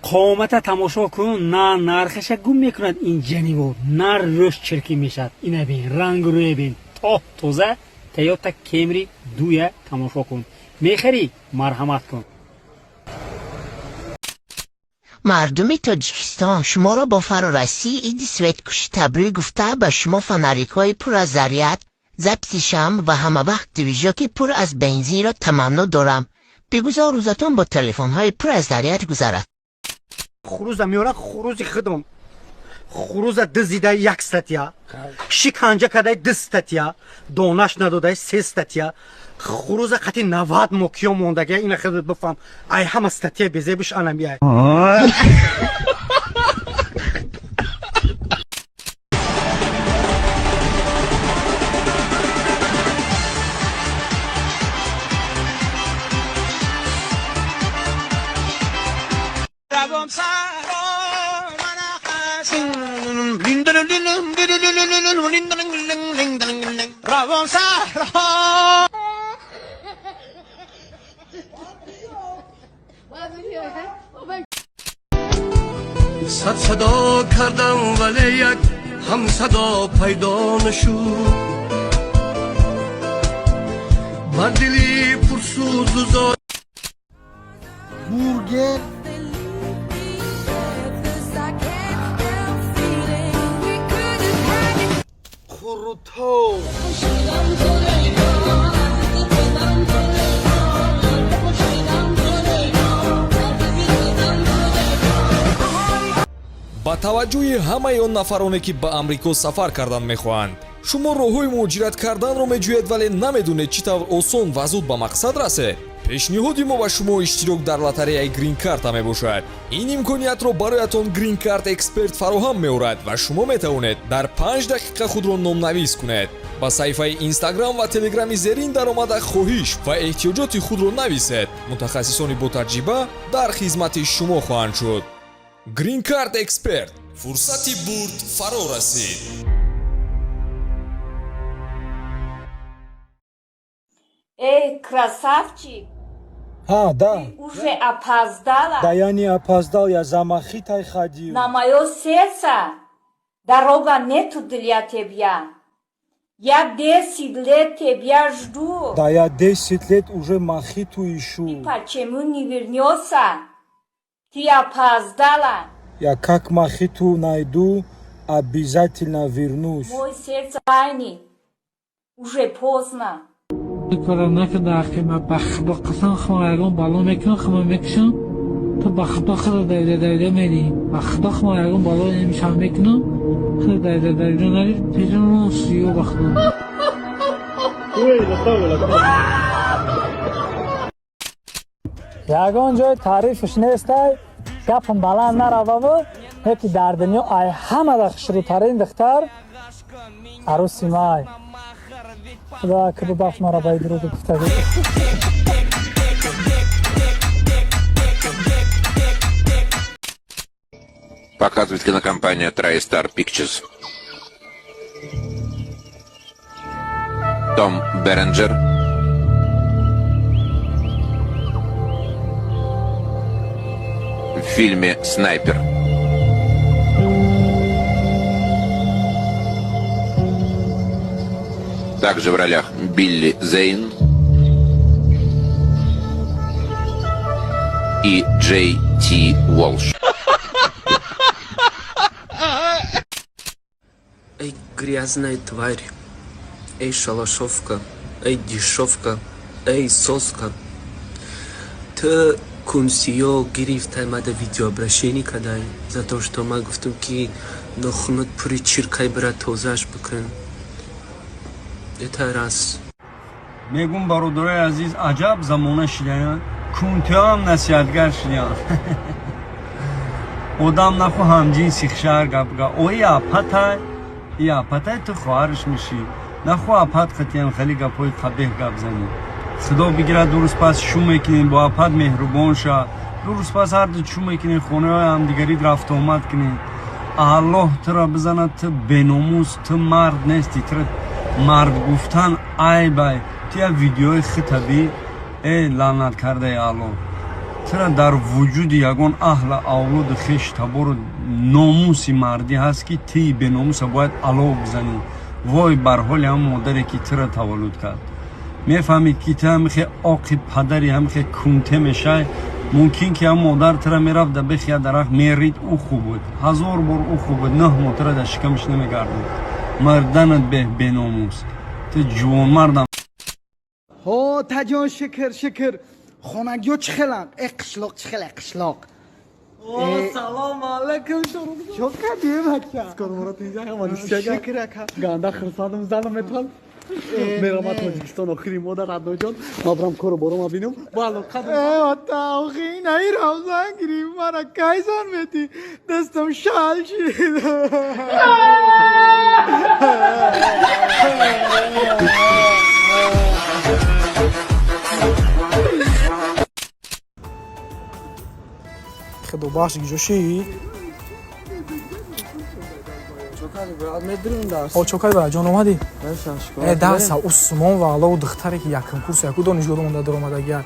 Қомата тамошо кун, на нархаша гум мекунад ин ҷанивор, на рӯш чиркин мешавад. Ина бин, рангу рӯя бин, тоҳ тоза. Тойота Кемри дуя тамошо кун. Мехарӣ, марҳамат кун. Мардуми Тоҷикистон, шуморо бо фарорасии иди светкушӣ табрик гуфта, ба шумо фонарикҳои пур аз заряд, записи шамъ ва ҳамавақт движоки пур аз бензинро таманно дорам. Бигузор рӯзатон бо телефонҳои пур аз заряд гузарад. Хуруза меёра, хурузи худум. Хуруза дизидай, як статья, шиканҷа кардай, ду статья, донаш надодай, се статья. Хуруза қати 90 мокиё мондагия. Ина худат бифаҳм, ай ҳама статья безебиш анамияй. Сад садо кардам, вале як ҳамсадо пайдо нашуд. Бар дили пурсӯзу зор. Бургер. Қурутов. Ба таваҷҷӯҳи ҳамаи он нафароне, ки ба Амрико сафар кардан мехоҳанд. Шумо роҳҳои муҳоҷират карданро меҷӯед, вале намедонед, чӣ тавр осон ва зуд ба мақсад расед. Пешниҳоди мо ба шумо иштирок дар лотареяи грин-карта мебошад. Ин имкониятро бароятон Грин-карт Эксперт фароҳам меорад ва шумо метавонед дар 5 дақиқа худро номнавис кунед. Ба саҳифаи Инстаграм ва Телеграми зерин даромада, хоҳиш ва эҳтиёҷоти худро нависед. Мутахассисони ботаҷриба дар хизмати шумо хоҳанд шуд. Грин-карт Эксперт: фурсати бурд фаро расид. Эй, красавчик, А, да. ты уже опоздала. Да я не опоздал, я за мохитой ходил. На мое сердце дорога нету для тебя. Я 10 лет тебя жду. Да я 10 лет уже мохиту Ты ищу. почему не вернется? Ты опоздала. Я как мохиту найду, обязательно вернусь. Мой сердце тайны. Уже поздно. Кора накарда, ахи, ма ба Худо қасам, хма ягон бало мекунам, хма мекушам. Ту ба Худо худо давида давида мерӣ. Ба Худо, хма ягон бало намешам мекунам, худо давида давида нари пешам сиё, ба Худо. Ягон ҷой таърифш нестай, гапам баланд нарававу, леки дар дунё ай ҳамада хушрӯтарин духтар арӯси май. Худо ки бубахш маро ба дурӯғи гуфтагӣ. Показывает кинокомпания TriStar Pictures. Том Беренджер. В фильме «Снайпер». Также в ролях Билли Зейн и Джей Ти Уолш. Эй, грязная тварь. Эй, шалашовка. Эй, дешевка. Эй, соска. Ты кунсиё гирифтай мада видеообращение кадай за то, что ма гуфтум, ки нохунат пури чиркай, бира тозааш бикун. Это раз. Мегум, бародарои азиз, аҷаб замона шидаян, кунтиҳоам насиҳатгар шидаян. Одам наху ҳамҷинси хшар гап га ои апатай, и апатай, ту хоҳарш мешӣ, наху апат қатиям хеле гапҳои қабеҳ гап занӣ. Худо бигирад, ду рӯз пас шу мекунем, бо апат меҳрубон ша. Ду рӯз пас ҳарду чӯ мекунем, хонаҳои ҳамдигарӣ рафтуомад кунем. Аллоҳ туро бизанад, ту беномус, ту мард нестӣ, туро мард гуфтан айбай. Ту як видеои хитаби, э лаънат кардаи Аллоҳ. Тура дар вуҷуди ягон аҳла авлоду хеш табору номуси мардӣ ҳаст, ки тии беномуса бояд алов бизанӣ? Вой бар ҳоли ҳам модаре, ки тура таваллуд кард. Мефаҳмид, ки ту ҳамихе оқи падари ҳамихе кунте мешай, мумкин ки ҳам модар тура мерафт да бехи я дарахт мерид, ӯ хуб буд, ҳазор бор ӯ хуб буд, 9 моҳ тура дар шикамаш намегардид. Марданат беҳ, беномус, ту ҷувонмардам. Ҳо, таҷон, шукр, шукр. Хонагиё чӣ хеланд? Э, қишлоқ чӣ хеле, қишлоқ? Салом алайкум. Чо кардем, ака? Шукр, ака. Ганда хурсандам, занам метавон мерам Тоҷикистон охири модар. Адноҷон, ма брам кору борома бинам. Э, охи наи рамзан гирифт мара. Кай зан метӣ? Дастам шал шид. Худобахш, гиҷошӣ? Чо кардӣ, бараҷон, омадӣ? Э, дарса Усмон ва Аллоу духтаре, ки якм курс яку донишгоҳ монда даромадагия.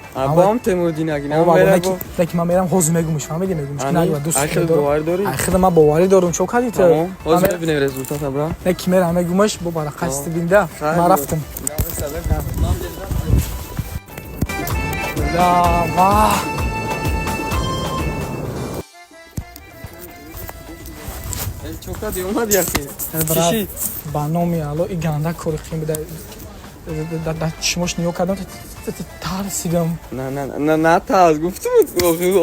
Ки ман мерам, ҳозир мегумиш, фаҳмидӣ? Мегумиш, дӯст. Ман боварӣ дорум. Чо кардӣ ту? Не, ки мерам, мегумаш, бо барақасти бинда. Ман рафтам. Ваҳ. Ба номи Алло, и ганда кори қим буда. Дар чишмош нигоҳ кардам, тарсидам. На, гуфтум,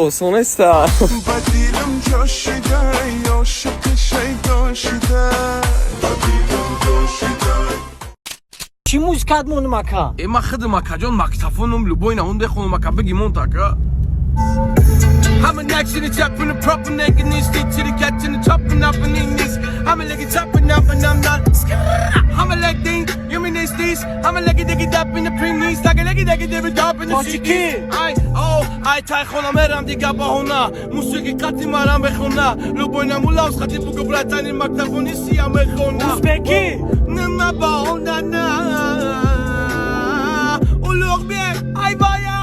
осон неста. Ба дилам ҷо шида, ошиқи шайдо шида, ба дилам ҷо шида. Чӣ музикат монум, ака? Э, ма худам, акаҷон, мактафоном любой наун бехонум, ака, биги монт, ака. I'm an action, it's up in the proper nigga, and stick to the cat in the top and up and in this. I'm a leg it up and up and I'm not. I'm a leg ding, you mean this this. I'm a leg it up in the premise, like a leg it it up in the city. I oh, I тай хона мерам дига баҳона. Мусиқи қати марам бехона. Любой намулавс қати бугу братани мактафони сия мехона. Узбеки? На баҳона на. Улуғбек, ай бая.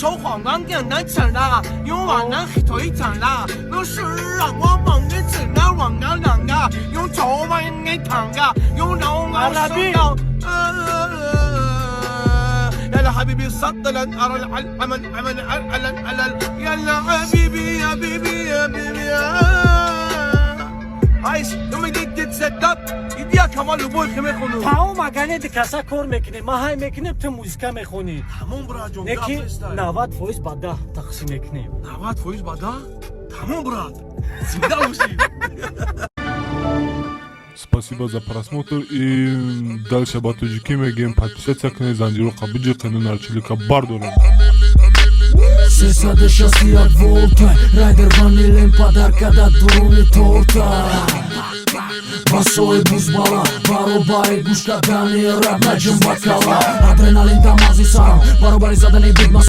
手晃南点南城啦，用往南腿长啦，用是让我梦的只能往南两个，用头发给躺个，用脑啊手到。يلا حبيبي صدلا ارى العمل عمل على على يلا حبيبي يا بيبي يا بيبي عايش يوم تتصدق يديا كمال любой мехонум. Тамом, агар не каса кор мекунем, ман ҳай мекунем, ту музика мехонӣ. Тамом, браҷон. Не, ки 90% ба 10 тақсим мекунем. 90% ба 10, тамом, брат, зинда бошӣ. Спасибо за просмотр и дальше ба тоҷикӣ мегӯем: подписаться кунед, занҷироқа биҷиқену нарчилика бардорем. 361 волта райдер ванилем подарка да дуруни торта. Басои бузбала баробари гӯш кардани рап наҷим бакала. Адреналин дар мағзи сарам баробари задани бигма.